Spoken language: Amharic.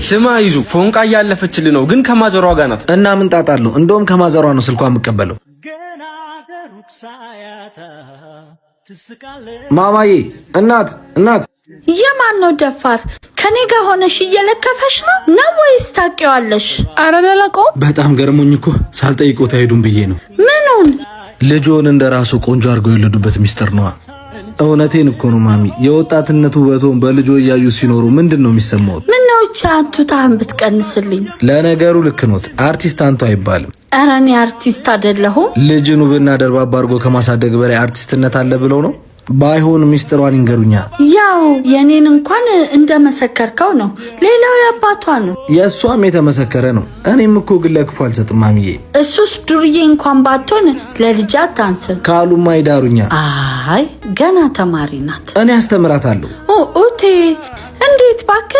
ስማ ይዙ፣ ፎንቃ እያለፈችልህ ነው፣ ግን ከማዘሯ ጋር ናት። እና ምን ጣጣ አለው? እንደውም ከማዘሯ ነው ስልኳ የምቀበለው። ማማዬ፣ እናት እናት። የማን ነው ደፋር? ከኔ ጋር ሆነሽ እየለከፈሽ ነው ነው ወይስ ታውቂዋለሽ? አረ አላውቀውም። በጣም ገርሞኝ እኮ ሳልጠይቆት አይሄዱም ብዬ ነው። ምኑን? ልጆን እንደ ራሱ ቆንጆ አድርገው የወለዱበት ሚስጥር ነዋ። እውነቴን እኮ ነው ማሚ። የወጣትነት ውበቶን በልጆ እያዩ ሲኖሩ ምንድን ነው የሚሰማውት? ምነው ይህች አንቱታህን ብትቀንስልኝ። ለነገሩ ልክ ኖት። አርቲስት አንቱ አይባልም። ኧረ እኔ አርቲስት አይደለሁም። ልጅን ውብና ደርባባ አድርጎ ከማሳደግ በላይ አርቲስትነት አለ ብለው ነው። ባይሆን ሚስጥሯን ይንገሩኛ። ያው የኔን እንኳን እንደመሰከርከው ነው። ሌላው የአባቷ ነው። የእሷም የተመሰከረ ነው። እኔም እኮ ግን ለክፉ አልሰጥም ማሚዬ። እሱስ ዱርዬ እንኳን ባትሆን ለልጅ አታንስም። ካሉማ ይዳሩኛ። አይ ገና ተማሪ ናት። እኔ አስተምራታለሁ። ኡቴ እንዴት ባክህ።